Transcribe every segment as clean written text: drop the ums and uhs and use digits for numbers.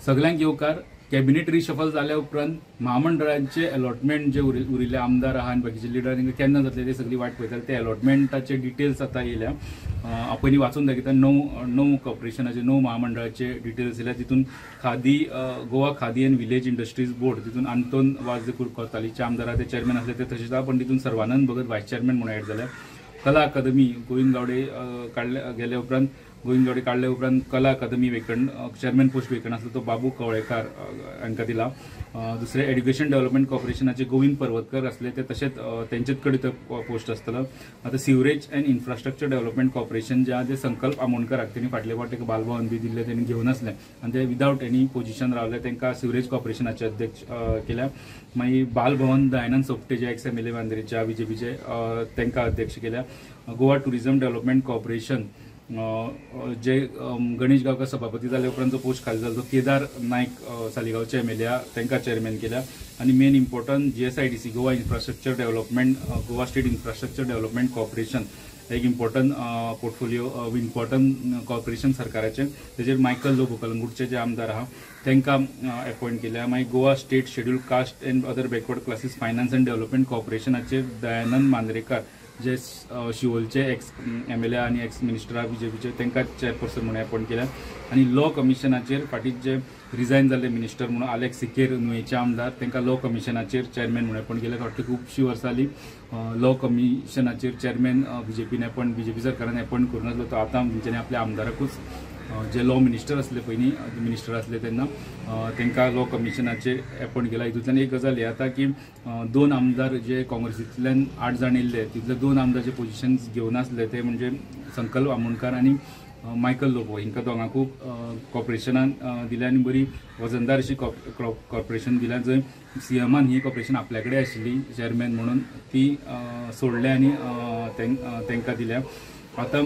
सगल्यांक येवकार. Cabinet reshuffle जाल्या उपरांत महामंडळांचे अलॉटमेंट जे उरिल्ले आमदार आहा आनी बाकीचे लिडर तांकां केन्ना जातले ते सगळी वाट पळयताले. ते अलॉटमेंटाचे डिटेल्स आतां येयल्या. पयलीं वाचून दाखयता. णव कॉर्पोरेशनाचे 9 महामंडळाचे डिटेल्स येयल्या. तितून Khadi Goa Khadi and village industries board तितून आंतोन वाज कुरकोतालीचे आमदार आहा ते चेअरमॅन आसले ते तशेंच आहा, पण तितून सर्वानंद भगत वायस चेअरमॅन म्हणून एड जाल्या. कला अकादमी गोविंद गावडे काडले गेल्या उपरांत गोविंद गावडे काडल्या उपरांत Kala Akademi vacant chairman post vacant आसलो तो बाबू कवळेकार हांकां दिला. दुसरे एड्युकेशन डेव्हलपमेंट कॉर्पोरेशनाचे गोविंद पर्वतकर आसले ते तशेंच तेंचेच कडेन तो पोस्ट आसतलो. आतां sewerage and infrastructure development corporation जे आहा ते संकल्प आमोणकराक तेणी फाटले फावट ताका बालभवन बी दिल्ले तेणी घेवन आसले आनी ते विदावट एनी पोजिशन रावले, तांकां सिवरेज कॉर्पोरेशनाचे अध्यक्ष केल्या. मागीर बालभवन दयानंद सोपटे जे एक्स एमएलए मांद्रेच्या बीजेपीचे तांकां अध्यक्ष केल्या. गोवा टुरिझम डेव्हलपमेंट कॉर्पोरेशन जे गणेश गांवकर सभापती जाल्या उपरांत जो पोस्ट खाली जालो तो केदार नायक सालिगांवचे एमएलए तांकां चेअरमॅन केल्या. आनी main important GSIDC Goa infrastructure development Goa state infrastructure development corporation एक इम्पॉर्टंट पोर्टफोलियो इम्पॉर्टंट कॉर्पोरेशन सरकाराचें, तेजेर मायकल लोबो कलंगूटचे जे आमदार आहा तांकां एपॉयंट केल्या. मागीर Goa state schedule caste and other backward classes finance and development कॉर्पोरेशनाचेर दयानंद मांद्रेकार जे शिवोलचे एक्स एमएलए आनी एक्स मिनिस्टर बीजेपीचे तांकां चेअरपर्सन म्हणून एपॉयंट केल्या. आनी लॉ कमिशनाचेर फाटीं जे रिजायन जाल्ले मिनिस्टर म्हणून आलेक्स सिकेर नुवेचे आमदार तांकां लॉ कमिशनाचेर चेअरमॅन म्हणून एपॉयंट केल्या. फाटली खुबशीं वर्सां जालीं लॉ कमिशनाचेर चेअरमॅन बीजेपीन एपॉयंट बीजेपी सरकारान एपॉयंट करूं नासलो, तो आतां तेंच्यांनी आपल्या आमदाराकूच जे लॉ मिनिस्टर आसले पयलीं मिनिस्टर आसले तेन्ना तांकां लॉ कमिशनाचेर एपॉयंट केला. हितूंतल्यान एक गजाल हें जाता की 2 आमदार जे काँग्रेसींतल्यान 8 जाण येयल्ले तितले 2 आमदार जे पोजिशन्स घेवन आसले ते म्हणजे संकल्प आमोणकार आनी मायकल लोबो हिंकां दोगांकूय कॉर्पोरेशनान दिल्या आनी बरी वजनदार अशी कॉर्पोरेशन दिल्या, जंय सीएमान ही कॉर्पोरेशन आपल्या कडेन आशिल्ली चेअरमॅन म्हणून ती सोडल्या आनी तांकां दिल्या. आतां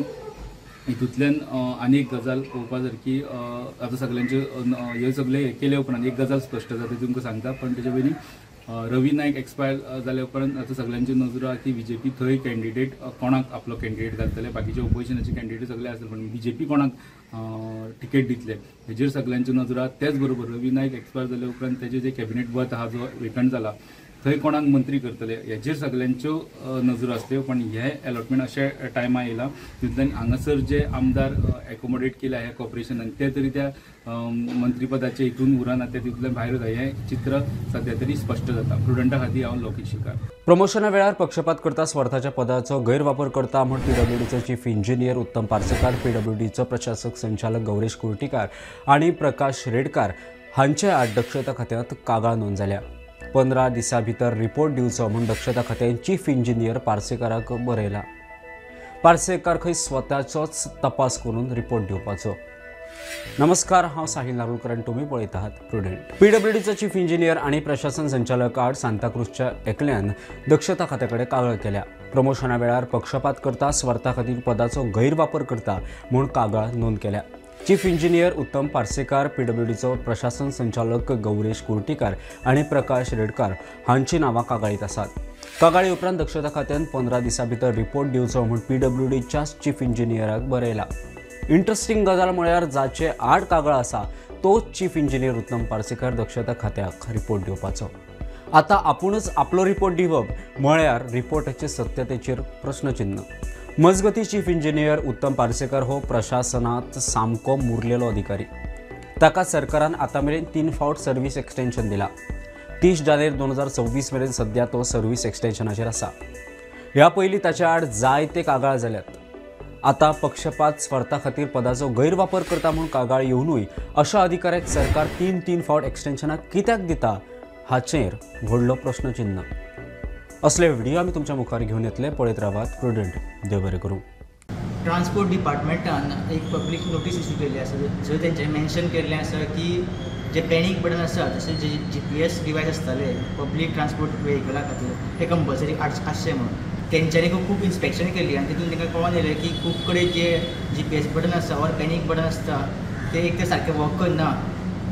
हितूंतल्यान आनी एक गजाल पळोवपा सारकी आतां सगल्यांच्यो ह्यो सगळे केले उपरांत एक गजाल स्पश्ट जाता तुमकां सांगता, पण तेजे पयलीं रवी नायक एक्सपायर जाल्या उपरांत आतां सगल्यांच्यो नजरो आहा की बीजेपी थंय कॅन्डिडेट कोणाक आपलो कॅन्डिडेट घालतले, बाकीचे ओपोजिशनाचे कॅन्डिडेट सगळे आसले पण बीजेपी कोणाक तिकेट दितले हेजेर सगल्यांच्यो नजरो आहा. तेच बरोबर रवी नायक एक्सपायर जाल्या उपरांत तेजे जे कॅबिनेट बर्थ आहा जो वेकंट जाला थंय कोणाक मंत्री करतले हेजेर सगल्यांच्यो नजरो आसल्यो. पण हे अलॉटमेंट अशे टायमार येयला तितूंतल्यान हांगासर जे आमदार एकोमोडेट केल्या ह्या कॉर्पोरेशनान ते तरी त्या मंत्रीपदाचे हितून उरना, ते तितूंतल्यान भायर वता हें चित्र सद्या तरी स्पश्ट जाता. प्रुडंटा खातीर हांव लौकीक शिकार. प्रमोशना वेळार पक्षपात करता स्वार्थाच्या पदाचो गैरवापर करता म्हूण पीडब्ल्यूडीचो चीफ इंजिनियर उत्तम पार्सेकार, पीडब्ल्यूडीचो प्रशासक संचालक गौरेश कुर्टीकार आनी प्रकाश रेडकार हांचे आड दक्षता खात्यांत कागाळ नोंद जाल्या. 15 दिसां भितर रिपोर्ट दिवचो म्हूण दक्षता खात्यान चीफ इंजिनियर पार्सेकाराक बरयला. पार्सेकार खंय स्वताचोच तपास करून रिपोर्ट दिवपाचो. नमस्कार, हांव साहिल नारुलकर आनी तुमी पळयत आहात प्रुडंट. पीडब्ल्यूडीचो चीफ इंजिनियर आनी प्रशासन संचालक आड सांताक्रूजच्या एकल्यान दक्षता खात्या कडेन कागाळ केल्या. प्रमोशना वेळार पक्षपात करता स्वार्था खातीर पदाचो गैरवापर करता म्हूण कागाळ नोंद केल्या. चीफ इंजिनियर उत्तम पार्सेकार, पीडब्ल्यूडीचो प्रशासन संचालक गौरेश कुर्टीकार आनी प्रकाश रेडकार हांची नांवां कागाळीत आसात. कागाळी उपरांत दक्षता खात्यान 15 दिसां भितर रिपोर्ट दिवचो म्हूण पीडब्ल्यूडीच्या चीफ इंजिनियराक बरयला. इंट्रस्टिंग गजाल म्हळ्यार जाचे आड कागाळ आसा तो चीफ इंजिनियर उत्तम पार्सेकार दक्षता खात्याक रिपोर्ट दिवपाचो. आतां आपूणच आपलो रिपोर्ट दिवप म्हळ्यार रिपोर्टाचे सत्यतेचेर प्रश्नचिन्ह. मजगती चीफ इंजिनियर उत्तम पार्सेकर हो प्रशासनात सामको मुरलेलो अधिकारी. ताका सरकारान आतां मेरेन 3 फावट सर्वीस एक्सटेन्शन दिला. 30 जानेर 2024 मेरेन सद्या तो सर्वीस एक्सटेन्शनाचेर आसा. ह्या पयलीं ताच्या आड जायते कागाळ जाल्यात. आतां पक्षपात स्वार्था खातीर पदाचो गैरवापर करता म्हूण कागाळ येवनूय अशा अधिकाऱ्याक सरकार 3-3 फावट एक्सटेन्शनाक कित्याक दिता हाचेर व्हडलो प्रश्नचिन्ह. असले व्हिडिओ आमी तुमच्या मुखार घेवन येतले. पळयत रावात प्रुडंट. देव बरें करूं. ट्रान्सपोर्ट डिपार्टमेंटान एक पब्लीक नोटीस इशू केल्ली आसा जंय तेंच्यांनी मेन्शन केल्लें आसा की जे पॅनीक बटन आसा तशें जे GPS device आसताले पब्लीक ट्रान्सपोर्ट वेहिकला खातीर ते कंपल्सरी आसचे म्हणून. तेंच्यांनी खूब इन्स्पेक्शन केली आनी तितून तांकां कळोन येयलें की खूब कडेन जे GPS button आसा ऑर पॅनीक बटन आसता ते एक तर सारकें वर्क करना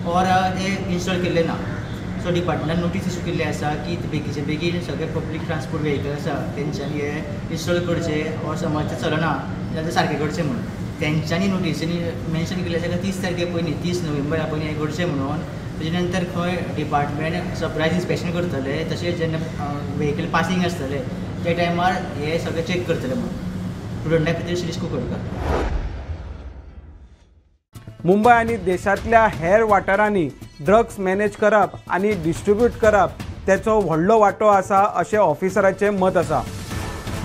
ऑर ते इन्स्टॉल केल्ले ना. सो डिपार्टमेंटान नोटीस इशू केल्ली आसा की बेगीचे बेगीन सगळे पब्लीक ट्रान्सपोर्ट वेहिकल आसा तेंच्यांनी हे इन्स्टॉल करचे ऑर समज ते चलना जाल्यार ते सारकें करचें म्हणून. तेंच्यांनी नोटिसींनी मेन्शन केल्लें आसा की 30 तारखे पयलीं 30 नोव्हेंबरा पयलीं हें करचें म्हणून. तेजे नंतर खंय डिपार्टमेंट सरप्रायज इन्स्पेक्शन करतले, तशें जेन्ना व्हेकल पासींग आसतलें त्या टायमार हे सगळें चॅक करतले म्हणून. स्टुडंटा खातीर शिरीष कुंकळकर. मुंबय आनी देशांतल्या हेर वाठारांनी ड्रग्स मॅनेज करप आनी डिस्ट्रिब्यूट करप तेचो व्हडलो वांटो आसा अशें ऑफिसराचें मत आसा.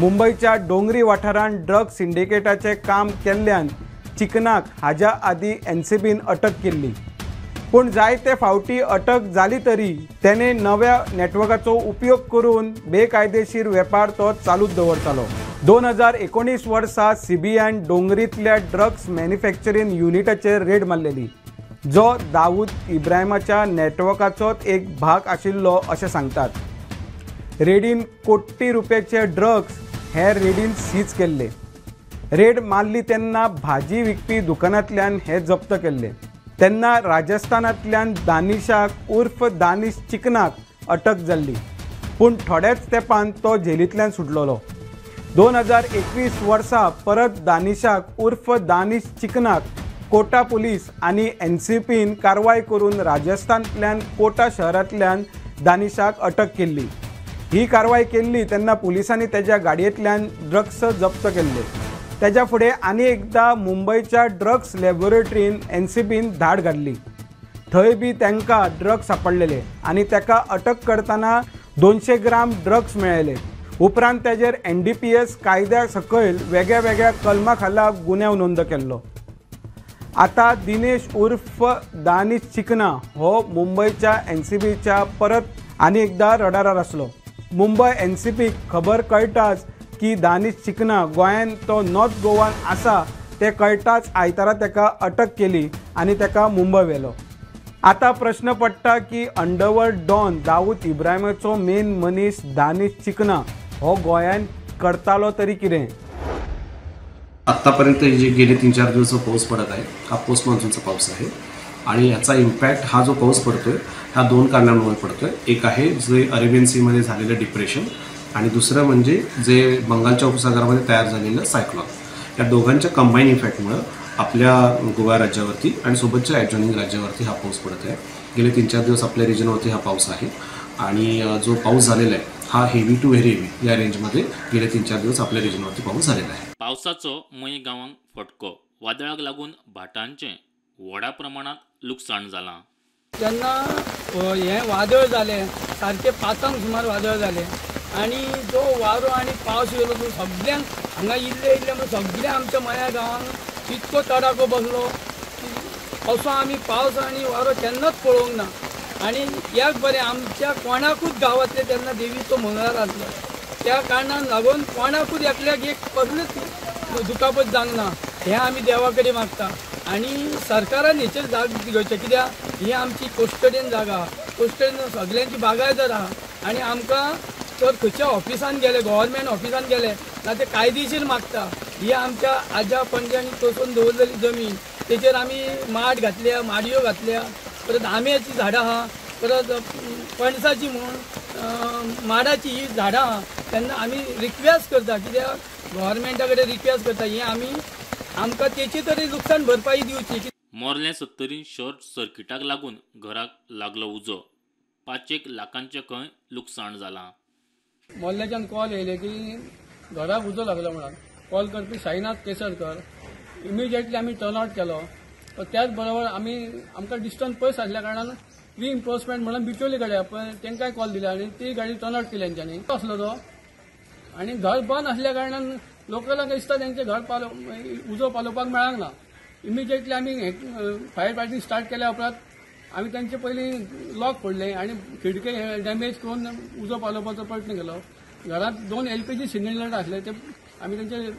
मुंबयच्या डोंगरी वाठारांत ड्रग्स सिंडिकेटाचें काम केल्ल्यान चिकनाक हाज्या आदीं एनसीबीन अटक केल्ली. पूण जायते फावटी अटक जाली तरी तेणे नव्या नेटवर्काचो उपयोग करून बेकायदेशीर वेपार तो चालूच दवरतालो. 2019 वर्सा सीबीआयन डोंगरींतल्या ड्रग्स मॅन्युफॅक्चरींग युनिटाचेर रेड मारलेली, जो दाऊद इब्राहिमाच्या नेटवर्काचोच एक भाग आशिल्लो अशें सांगतात. रेडीन कोटी रुपयाचे ड्रग्स हे रेडीन सीज केल्ले. रेड मारली तेन्ना भाजी विकपी दुकानांतल्यान हे जप्त केल्ले. तेन्ना राजस्थानांतल्यान दानिशाक उर्फ दानिश चिकनाक अटक जाल्ली, पूण थोड्याच तेंपान तो जेलींतल्यान सुटलेलो. 2021 वर्सा परत दानिशाक उर्फ दानिश चिकनाक कोटा पुलीस आनी एनसीपीन कारवाय करून राजस्थानांतल्यान कोटा शहरांतल्यान दानिशाक अटक केल्ली. ही कारवाय केल्ली तेन्ना पुलिसांनी तेज्या गाडयेंतल्यान ड्रग्स जप्त केल्ले. तेज्या फुडें आनी एकदां मुंबयच्या ड्रग्स लॅबोरेटरीन एनसीबीन धाड घातली. थंय बी तांकां ड्रग्स सांपडलेले आनी ताका अटक करतना 200 ग्राम ड्रग्स मेळ्ळे. उपरांत तेजेर NDPS कायद्या सकयल वेगळ्या वेगळ्या कलमा खाला गुन्यांव नोंद केल्लो. आतां दिनेश उर्फ दानिश चिकना हो मुंबयच्या एनसीबीच्या परत आनी एकदां रडारार आसलो. मुंबय एनसीबीक खबर कळटाच की दानिश चिकना गोंयान तो नॉर्थ गोवान आसा तें कळटाच आयतारा ताका अटक केली आनी ताका मुंबय व्हेलो. आतां प्रश्न पडटा की अंडरवर्ल्ड डॉन दाऊद इब्राहिमाचो मेन मनीस दानिश चिकना हो गोंयान करतालो तरी कितें? आत्तापर्यंत जे गेले 3-4 दिवस जो पाऊस पडत आहे हा पोस्ट मान्सूनचा पाऊस आहे आणि याचा इम्पॅक्ट हा जो पाऊस पडतोय हा 2 कारणांमुळे पडतोय. एक आहे जे अरेबियन सीमध्ये झालेलं डिप्रेशन आणि दुसरं म्हणजे जे बंगालच्या उपसागरामध्ये तयार झालेलं सायक्लॉन. या दोघांच्या कंबाईन इफेक्टमुळं आपल्या गोवा राज्यावरती आणि सोबतच्या ॲडजॉइनिंग राज्यावरती हा पाऊस पडत आहे. गेले 3-4 दिवस आपल्या रिजनवरती हा पाऊस आहे आणि जो पाऊस झालेला आहे हा हेवी टू व्हेरी हेवी या रेंजमध्ये गेले 3-4 दिवस आपल्या रिजनवरती पाऊस झालेला आहे. पावसाचो मये गांवांक फटको, वादळाक लागून भाटांचें व्हडा प्रमाणांत लुकसाण जालां. जेन्ना हें वादळ जालें सारकें 5 सुमार वादळ जालें आनी जो वारो आनी पावस येयलो तो सगळ्यांक हांगा इल्ले इल्ले म्हणून सगळ्या आमच्या मया गांवांक इतको तडाखो बसलो की असो आमी पावस आनी वारो केन्नाच पळोवंक ना. आनी एक बरें आमच्या कोणाकूच गांवांतले तेन्ना देवीचो मंगळार आसलो त्या कारणान लागून कोणाकूच एकल्याक एक कसलीच दुखापत जावंक ना हें आमी देवा कडेन मागता. आनी सरकारान हेचेर जाग घेवचें, कित्याक ही आमची कोस्टडेन जागा, कोस्टडेन सगळ्यांची बागायत आहा आनी आमकां तर खंयच्या ऑफिसान गेले, गव्हर्मेंट ऑफिसान गेले ना ते कायदेशीर मागता. ही आमच्या आज्या पणज्यांनी कसोवन दवरलेली जमीन, तेचेर आमी माड घातल्या, माडयो घातल्या, परत आंब्याची झाडां आहा, परत पणसाची म्हूण माडाची ही झाडां आहा. तेन्ना आमी रिक्वेस्ट करता, कित्याक गव्हर्मेंटा कडेन रिक्वेस्ट करता ही आमी आमकां तेची तरी लुकसाण भरपाई दिवची. मोर्ले सत्तरी शॉर्ट सर्किटाक लागून घराक लागलो उजो, 5 लाखांचें खंय लुकसाण जालां. मोर्ल्याच्यान कॉल येयले की घराक उजो लागलो म्हणून. कॉल करपी साईनाथ केसरकर. इमिजिएटली आमी टर्न आवट केलो. त्याच बरोबर आमी आमकां डिस्टन्स पयस आसल्या कारणान रिइन्फोर्समेंट म्हणून बिचोली गाडी पळय तांकांय कॉल दिले आनी ती गाडी टर्न आवट केली तेंच्यांनी. आसलो तो आनी घर बंद आसल्या कारणान लोकलांक दिसता तेंचें घर उजो पालोवपाक मेळांक ना. इमिजिएटली आमी फायर फायटींग स्टार्ट केल्या उपरांत आमी तांचे पयलीं लॉक फोडले आनी खिडके डॅमेज करून उजो पालोवपाचो प्रयत्न केलो. घरांत 2 LPG cylinder आसले ते आमी तांचे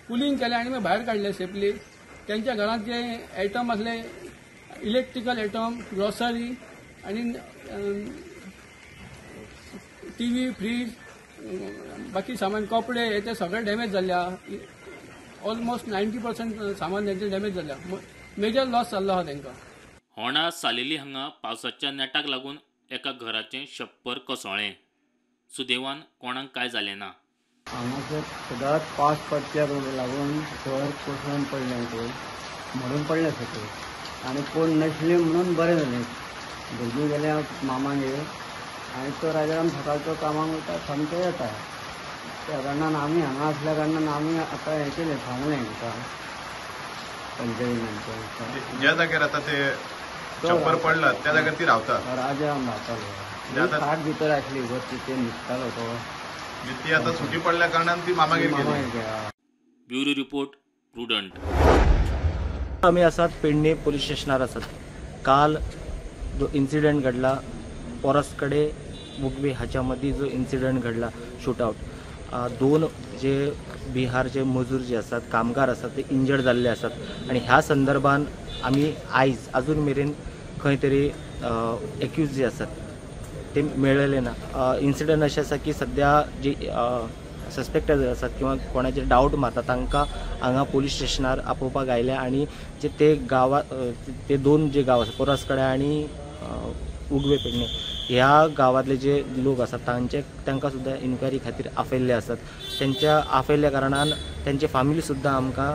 पुलींग केलें आनी मागीर भायर काडले सेफली. त्यांच्या घरांत जे आयटम आसले इलेक्ट्रिकल आयटम, ग्रॉसरी आनी टीव्ही, फ्रीज, बाकी सामान, कपडे हे ते सगळे डॅमेज जाल्ले आहा. ऑलमोस्ट 90% सामान तेंचें डॅमेज जाल्लें आहा. मेजर लॉस जाल्लो आहा तांकां. होंडा सालेली हांगा पावसाच्या नेटाक लागून एका घराचें छप्पर कोसळ्ळें. सुदैवान कोणाक कांय जालें ना. हांगासर सदांच पावस पडच्या लागून घर कोसळून पडलें ते म्हणून पडलें सगळें आनी कोण नासले म्हणून बरें जालें. भुरगीं गेल्या मामागेर आनी तो राजाराम सकाळचो कामाक वता, सामको येता. त्या कारणान आमी हांगा आसल्या कारणान आमी आतां हें केलें, सांगलें ताका पंचायतीन आमच्या. ज्या जाग्यार आतां ते छप्पर पडला त्या जाग्यार ती रावता, राजाराम रावतालो. खाट भितर आसली वरती, ते न्हिदतालो तो. ती आतां सुटी पडल्या कारणान ती मामागेर गेली. Bureau report, Prudent. आमी आसात पेडणे पोलीस स्टेशनार आसात. काल जो इन्सिडंट घडला पोरस कडे मुगवे हाच्या मदीं जो इन्सिडंट घडला शूटआवट, दोन जे बिहारचे मजूर जे आसात, कामगार आसात, ते इंजर्ड जाल्ले आसात. आनी ह्या संदर्भान आमी आयज अजून मेरेन खंय तरी एक्यूज जे आसात ते मेळ्ळेले ना. इन्सिडंट अशें आसा की सद्या जी सस्पेक्ट आसात किंवा कोणाचेर डावट मारता तांकां हांगा पोलीस स्टेशनार आपोवपाक आयल्या आनी जे ते गांवा ते दोन जे गांव आसा पोरसकडे आनी उगवे पेडणे ह्या गांवांतले जे लोक आसात तांचे तांकां सुद्दां इन्क्वायरी खातीर आपयल्ले आसात. तेंच्या आपयल्ल्या कारणान तेंचे फामिली सुद्दां आमकां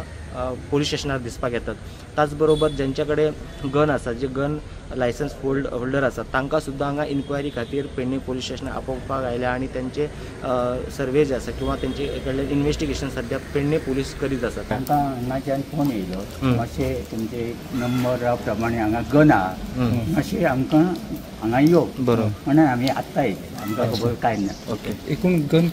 पोलीस स्टेशनार दिसपाक येतात. त्याच बरोबर ज्यांच्या कडेन गन आसा, जे गन लायसन्स होल्डर आसात तांकां सुद्दां हांगा इन्क्वायरी खातीर पेडणे पोलीस स्टेशनार आपोवपाक आयल्या आनी तेंचे सर्वे जे आसा किंवा तेंचे कडल्यान इन्वेस्टिगेशन सद्या पेडणे पोलीस करीत आसात. तांकां हांगाच्यान फोन येयलो, मातशें तुमचे नंबरा प्रमाणे हांगा गन आहा, मातशें आमकां हांगा यो बरोबर म्हणून आमी आत्तां येयले. आमकां खबर कांय ना. ओके, एकूण गन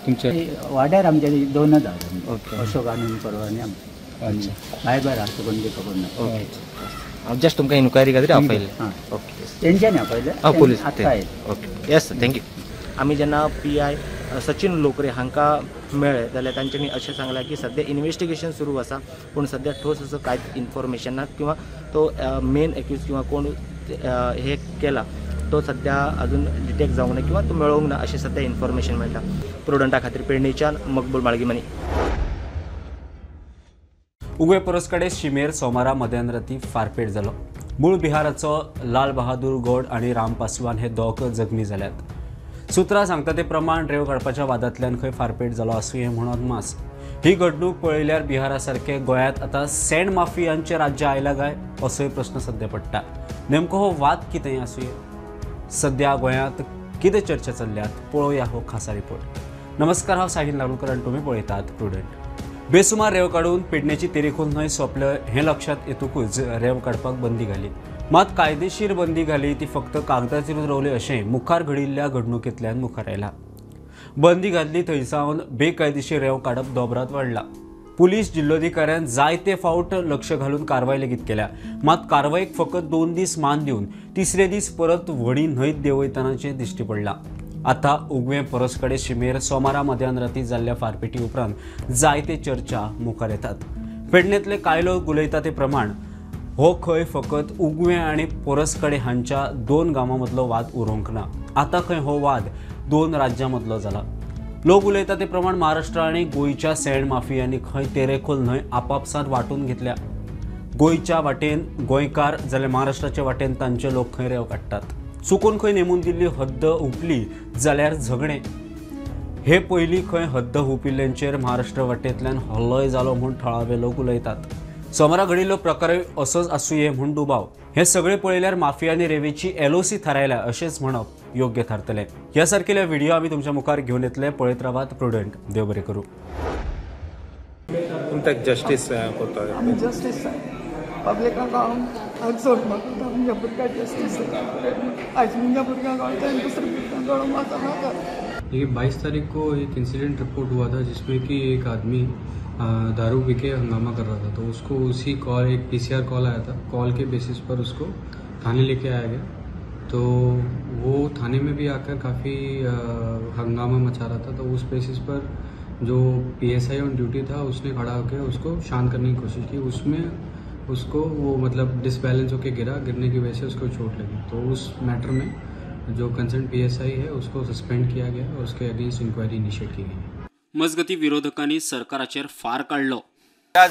तुमच्या वाड्यार आमच्या दोनच आहा, अशोक आनी परवानी आमचे भायर आसा कोण ते खबर ना. ओके, जस्ट तुमकां इन्क्वायरी खातीर आपयलें. ओके, तेंच्यानी आपयलें पोलीस. आत्तां येयले. Okay, yes sir, thank you. आमी जेन्ना PI Sachin Lokre हांकां मेळ्ळे जाल्यार तांच्यांनी अशें सांगलां की सद्या इन्वेस्टिगेशन सुरू आसा, पूण सद्या ठोस असो कांयच इन्फॉर्मेशन ना किंवा तो मेन एक्यूज किंवा कोण हे केला तो सद्या अजून डिटेक्ट जावंक ना किंवा तो मेळोवंक ना अशें सद्या इन्फॉर्मेशन मेळटा. प्रुडंटा खातीर पेडणेच्यान मकबूल माळगीमनी. उगवे पोरसकडे शिमेर सोमारा मध्यानराती फारपेट जालो. मूळ बिहाराचो लाल बहादूर गौड आनी राम पासवान हे दोग जखमी जाल्यात. सुत्रां सांगता ते प्रमाण रेंव काडपाच्या वादांतल्यान खंय फारपेट जालो आसुये म्हूण अदमास. ही घडणूक पळयल्यार बिहारा सारके गोंयांत आतां सँड माफियांचें राज्य आयलां काय असोय प्रस्न सद्या पडटा. नेमको हो वाद कितें आसुये, सद्या गोंयांत कितें चर्चा चल्ल्यात, पळोवया हो खासा रिपोर्ट. नमस्कार, हांव साहिल नारुलकर आनी तुमी पळयतात प्रुडंट. बेसुमार रेंव काडून पेडणेची तेरेखोल न्हंय सोंपले हें लक्षांत येतकूच रेंव काडपाक बंदी घाली. मात कायदेशीर बंदी घाली ती फक्त कागदाचेरूच रावली अशें मुखार घडिल्ल्या घडणुकेंतल्यान मुखार आयलां. बंदी घातली थंयसावन बेकायदेशीर रेंव काडप दोबरात वाडलां. पुलीस जिल्लोधिकाऱ्यान जायते फावट लक्ष घालून कारवाय लेगीत केल्या. मात कारवायेक फकत 2 दीस मान दिवन तिसरे दीस परत व्हडी न्हंयत देंवयतनाचें दिश्टी पडलां. आतां उगवें पोरसकडे शिमेर सोमारा मध्यानराती जाल्ल्या फारपेटी उपरांत जायते चर्चा मुखार येतात. पेडणेंतले कांय लोक उलयता ते प्रमाण हो खंय फकत उगवें आनी पोरसकडे हांच्या 2 गांवां मदलो वाद उरोवंक ना, आतां खंय हो वाद 2 राज्यां मदलो जाला. लोक उलयता ते प्रमाण महाराष्ट्र आनी गोंयच्या सँड माफियांनी खंय तेरेखोल न्हंय आपापसांत वांटून घेतल्या. गोंयच्या वाटेन गोंयकार जाल्यार महाराष्ट्राचे वाटेन तांचे लोक खंय रेंव काडटात. चुकून खंय नेमून दिल्ली हद्द हुपली जाल्यार झगडें. हे पयलीं खंय हद्द हुपिल्ल्यांचेर महाराष्ट्र वाटेंतल्यान हल्लोय जालो म्हूण थळावे लोक उलयतात. सोमारा घडिल्लो प्रकारय असोच आसुये म्हूण दुबाव. हे सगळे पळयल्यार माफियांनी रेंवेची LOC थारायल्या अशेंच म्हणप योग्य थारतलें. ह्या सारकेले व्हिडिओ आमी तुमच्या मुखार घेवन येतले. पळयत रावात प्रुडंट. देव बरें करूं. जस्टीस जस्टीस पब्लिकांक हांव चड मागता, म्हज्या भुरग्याक जस्टीस. आयज म्हज्या भुरग्यांक गावता दुसऱ्या भुरग्यांक गावूंक म्हाका नाका. देखिए, 22 तारीख को एक इंसिडेंट रिपोर्ट हुआ था जिसमें कि एक आदमी दारू पी के हंगामा कर रहा था, तो उसको उसी कॉल एक PCR call आया था। कॉल के बेसिस पर उसको थाने लेके आया गया, तो वो थाने में भी आकर काफ़ी हंगामा मचा रहा था। तो उस बेसिस पर जो PSI on duty था उसने खड़ा होकर उसको शांत करने की कोशिश की, उसमें उसको वो मतलब डिसबैलेंस होकर गिरा, गिरने की वजह से उसको चोट लगी। तो उस मैटर में जो कंसर्न PSI है उसको सस्पेंड किया गया और उसके अगेंस्ट इंक्वायरी इनिशिएट की गई। मजगती विरोधकांनी सरकाराचेर फार काडलो।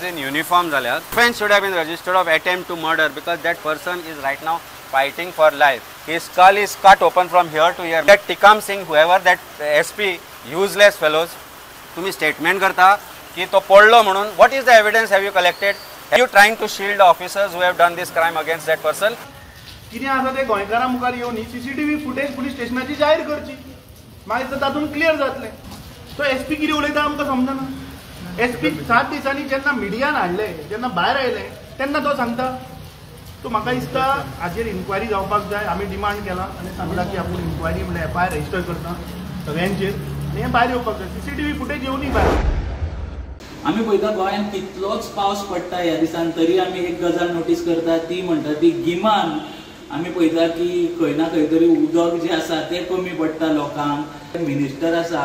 इन युनिफॉर्म जाल्यार offence should have been registered of attempt to murder because that person is right now fighting for life. His skull is cut open from here to here. That Tikam Singh, whoever that SP Useless fellows. तुमी statement करता की तो पडलो म्हणून. What is the evidence have you collected? Have you trying to shield the officers who have done this crime against that person? कितें आसा तें गोंयकारां मुखार येवन सीसीटीव्ही फुटेज पुलीस स्टेशनाची जाहीर करची, मागीर तर तातूंत क्लियर जातलें. तो एसपी कितें उलयता आमकां समजना. एसपी 7 दिसांनी जेन्ना मिडियान हाडलें, जेन्ना भायर आयलें तेन्ना तो सांगता. सो म्हाका दिसता हाजेर इन्क्वायरी जावपाक जाय. आमी डिमांड केला आनी सांगला की आपूण इन्क्वायरी म्हणल्यार एफआयआर रजिस्टर करता सगळ्यांचेर आनी हें भायर येवपाक जाय. सीसीटीव्ही फुटेज येवनी भायर. आमी पळयता गोंयांत कितलोच पावस पडटा ह्या दिसान, तरी आमी एक गजाल नोटीस करता ती म्हणटा ती गिमान आमी पळयता की खंय ना खंय तरी उदक जें आसा तें कमी पडटा लोकांक. मिनिस्टर आसा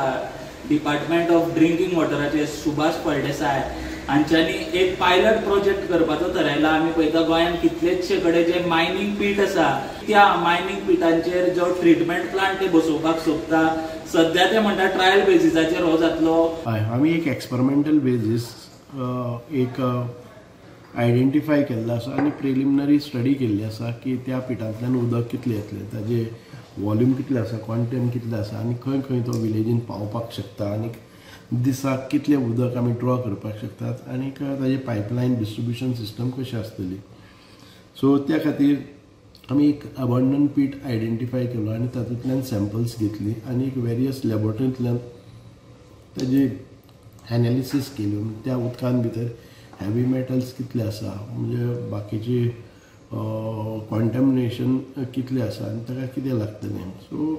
डिपार्टमेंट ऑफ ड्रिंकींग वॉटराचे सुभाष फळदेसाय हांच्यांनी एक पायलट प्रोजेक्ट करपाचो थरयला. आमी पळयता गोंयांत कितलेचशे कडेन जे मायनींग पीट आसा त्या मायनींग पिटांचेर जो ट्रिटमेंट प्लांट ते बसोवपाक सोदता. सद्या ते म्हणटा ट्रायल बेजीसाचेर हो जातलो. हय, आमी एक एक्सपेरिमेंटल बेजीस एक आयडेंटिफाय केल्लो आसा आनी प्रिलिमिनरी स्टडी केल्ली आसा की त्या पिठांतल्यान उदक कितलें येतलें, ताजें वॉल्यूम कितलें आसा, कॉन्टेंट कितलें आसा आनी खंय खंय तो विलेजीन पावपाक शकता आनी दिसाक कितलें उदक आमी ड्रॉ करपाक शकतात आनी ताजी पायपलायन डिस्ट्रिब्युशन सिस्टम कशी आसतली. सो त्या खातीर आमी एक अबंडन पीठ आयडेंटिफाय केलो आनी तातूंतल्यान सॅम्पल्स घेतली आनी एक वेरियस लॅबोरेटरींतल्यान ताजी एनालिसीस केल्यो. त्या उदकान भितर हेवी मेटल्स कितले आसा, म्हणजे बाकीची कॉन्टेमिनेशन कितलें आसा आनी ताका कितें लागतलें. सो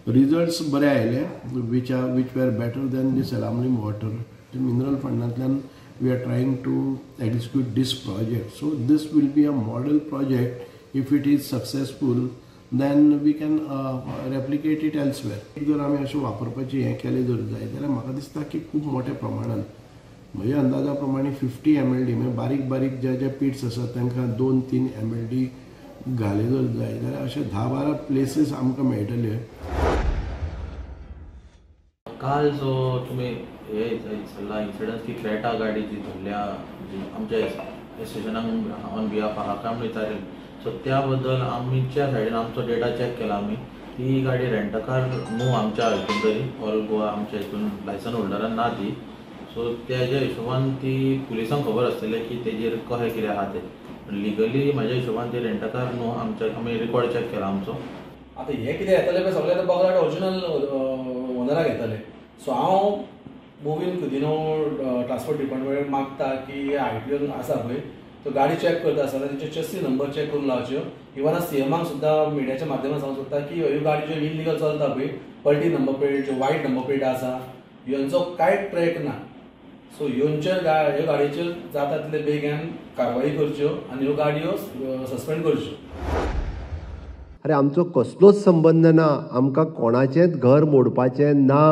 रिजल्ट्स बरे आयले which were better than the Selaulim water. Mineral फंडांतल्यान we are trying to execute this project. So this will be a model project. If it is successful then we can replicate it elsewhere. जर आमी अशें वापरपाचें हें केलें जर जाय जाल्यार म्हाका दिसता की खूब मोठ्या प्रमाणान म्हज्या अंदाजा प्रमाणे 50 MLD म्हणजे बारीक बारीक जे जे पिट्स आसात तांकां 2-3 MLD घाले जर जाय जाल्यार अशे 10-12 प्लेसीस आमकां मेळटले. काल जो तुमी हे चल्ला इन्सिडन्स की क्रेटा गाडी जी धरल्या जी आमच्या एसोसिएशनाक ऑन बिहाफ हाका म्हणून विचारलें, सो त्या बद्दल आमच्या सायडीन आमचो डेटा चॅक केला आमी. ती गाडी रेंटकार न्हू आमच्या हितून तरी ऑल गोवा आमच्या हितून लायसन होल्डरान ना ती. सो तेज्या हिशोबान ती पुलिसांक खबर आसतलें की तेजेर कशें कितें आहा तें. लिगली म्हाज्या हिशोबान ती रेंटकार न्हू आमच्या, आमी रिकॉर्ड चॅक केला आमचो. आतां हें कितें येतलें पळय सगळें आतां बगलाट ओरिजिनल ओनराक येतलें. सो हांव मोविन कुदिनो ट्रान्सपोर्ट डिपार्टमेंट मागता की आयटीओन आसा पळय तो गाडी चॅक करता आसतना तेंचे चेसी नंबर चॅक करून लावच्यो. इवन सीएमाक सुद्दां मिडियाच्या माध्यमांत सांगूंक सोदता की ह्यो गाडी ज्यो इलिगल चलता पळय, पलटी नंबर प्लेट, ज्यो वायट नंबर प्लेट आसा ह्यांचो कांय ट्रॅक ना. सो ह्योंचेर ह्यो गाडयेचेर जाता तितले बेगीन कारवाई करच्यो आनी ह्यो गाडयो सस्पेंड करच्यो. अरे आमचो कसलोच संबंद ना, आमकां कोणाचेंच घर मोडपाचें ना.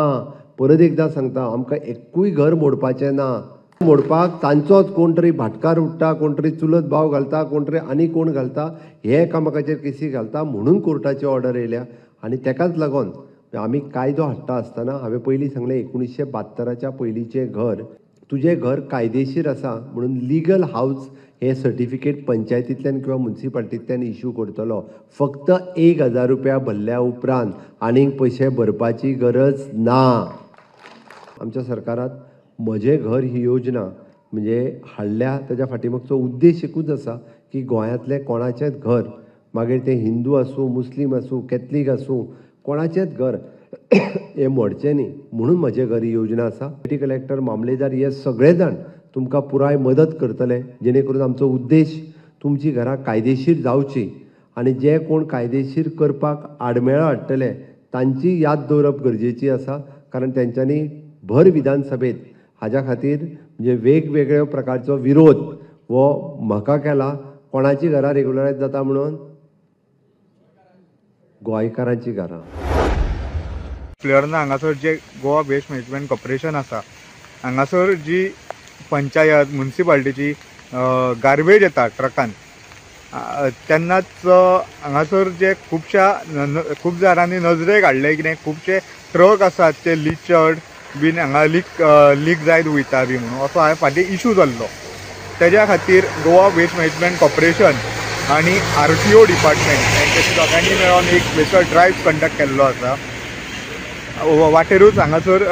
परत एकदां सांगता, आमकां एकूय घर मोडपाचें ना. मोडपाक तांचोच कोण तरी भाटकार उठ्ठा, कोण तरी चुलत भाव घालता, कोण तरी आनी कोण घालता, हे एकामेकाचेर केसी घालता म्हणून कोर्टाची ऑर्डर येयल्या. आनी तेकाच लागून आमी कायदो हाडटा आसतना हांवें पयलीं सांगलें 1972 पयलींचें घर, तुजें घर कायदेशीर आसा म्हणून लिगल हावज हें सर्टिफिकेट पंचायतींतल्यान किंवा मुन्सिपाल्टींतल्यान इश्यू करतलो. फक्त 1000 रुपया भरल्या उपरांत आनीक पयशे भरपाची गरज ना. आमच्या सरकारात म्हजें घर ही योजना म्हणजे हाडल्या, ताच्या फाटीमागचो उद्देश एकूच आसा की गोंयांतलें कोणाचेंच घर, मागीर तें हिंदू आसूं, मुस्लीम आसूं, कॅथलीक आसूं, कोणाचेंच घर हें मोडचें न्ही म्हणून म्हजें घर ही योजना आसा. सिटी कलेक्टर, मामलेदार हे सगळे जाण तुमकां पुराय मदत करतले, जेणे करून आमचो उद्देश तुमची घरां कायदेशीर जावची आनी जे कोण कायदेशीर करपाक आडमेळां हाडटले तांची याद दवरप गरजेची आसा. कारण तेंच्यांनी भर विधानसभेत हाज्या खातीर म्हणजे वेगवेगळ्या प्रकारचो विरोध हो म्हाका केला. कोणाची घरां रेगुलरायज जाता म्हणून? गोंयकारांची घरां. प्लेयर्ना हांगासर जे गोवा वेस्ट मॅनेजमेंट कॉर्पोरेशन आसा हांगासर जी पंचायत मुन्सिपाल्टीची गार्बेज येता ट्रकान तेन्नाच हांगासर जे खुबश्या खूब जाणांनी नजरेक हाडलें कितें खुबशे ट्रक आसात ते लिचर्ड बीन हांगा लीक जायत वयता बी म्हणून असो हांवें फाटीं इशू जाल्लो. तेज्या खातीर गोवा वेस्ट मॅनेजमेंट कॉर्पोरेशन आनी RTO department हेंच्या दोगांनी मेळोन एक स्पेशल ड्रायव्ह कंडक्ट केल्लो आसा. वाटेरूच हांगासर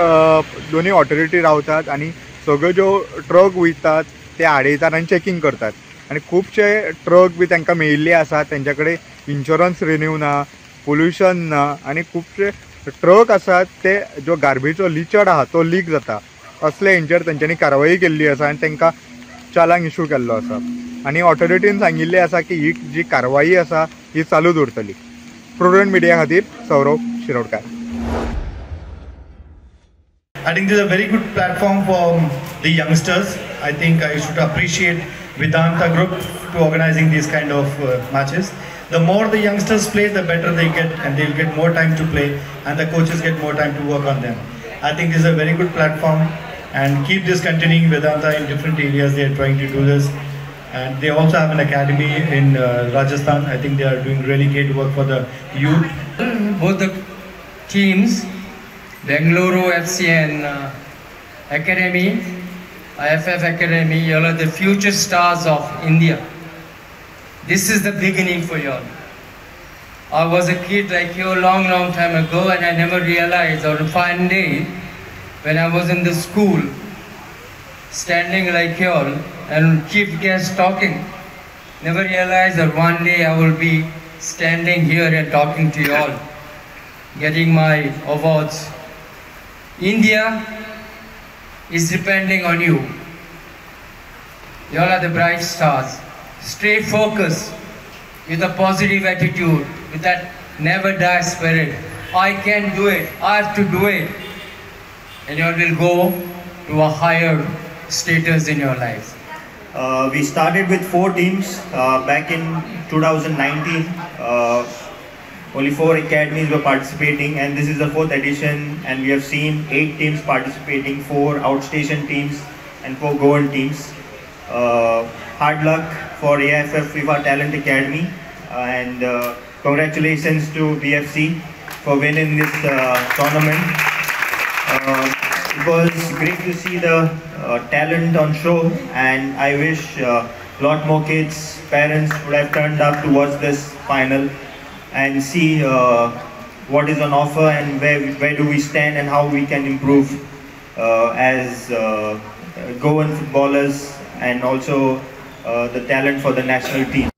दोनूय ऑथॉरिटी रावतात आनी सगळ्यो ज्यो ट्रक वयतात ते आडयतात आनी चॅकींग करतात आनी खुबशे ट्रक बी तांकां मेळिल्ले आसात, तेंच्या कडेन इन्शुरन्स रिन्यू ना, पोल्युशन ना आनी खुबशे ट्रक आसात ते जो गार्बेजचो लिचड आहा तो लीक जाता, असले हेंचेर तेंच्यांनी कारवाई केल्ली आसा आनी तांकां चालान इशू केल्लो आसा आनी ऑथॉरिटीन सांगिल्लें आसा की ही जी कारवाई आसा ही चालूच उरतली. प्रुडंट मिडिया खातीर Saurav Shirodkar. I think this is a very good platform for the youngsters. I think I should appreciate Vedanta Group to organizing these kind of matches. The more the youngsters play, the better they get, and they'll get more time to play, and the coaches get more time to work on them. I think this is a very good platform, and keep this continuing. Vedanta in different areas, they are trying to do this, and they also have an academy in Rajasthan. I think they are doing really great work for the youth. Both the teams, Bengaluru FC and Academy, IFF Academy, you all are the future stars of India. This is the beginning for you all. I was a kid like you a long, long time ago, and I never realized on a fine day when I was in the school, standing like you all and chief guest talking, never realized that one day I will be standing here and talking to you all, getting my awards. India is depending on you. You all are the bright stars. Stay focused with a positive attitude, with that never die spirit. I can do it, I have to do it. And you all will go to a higher status in your lives. We started with 4 teams back in 2019. Only 4 academies were participating, and this is the 4th edition, and we have seen 8 teams participating, 4 outstation teams and 4 Goan teams. Hard luck for AIFF FIFA Talent Academy, and congratulations to BFC for winning this tournament. It was great to see the talent on show, and I wish a lot more kids, parents would have turned up to watch this final and see what is on offer and where do we stand and how we can improve as Goan footballers and also the talent for the national team.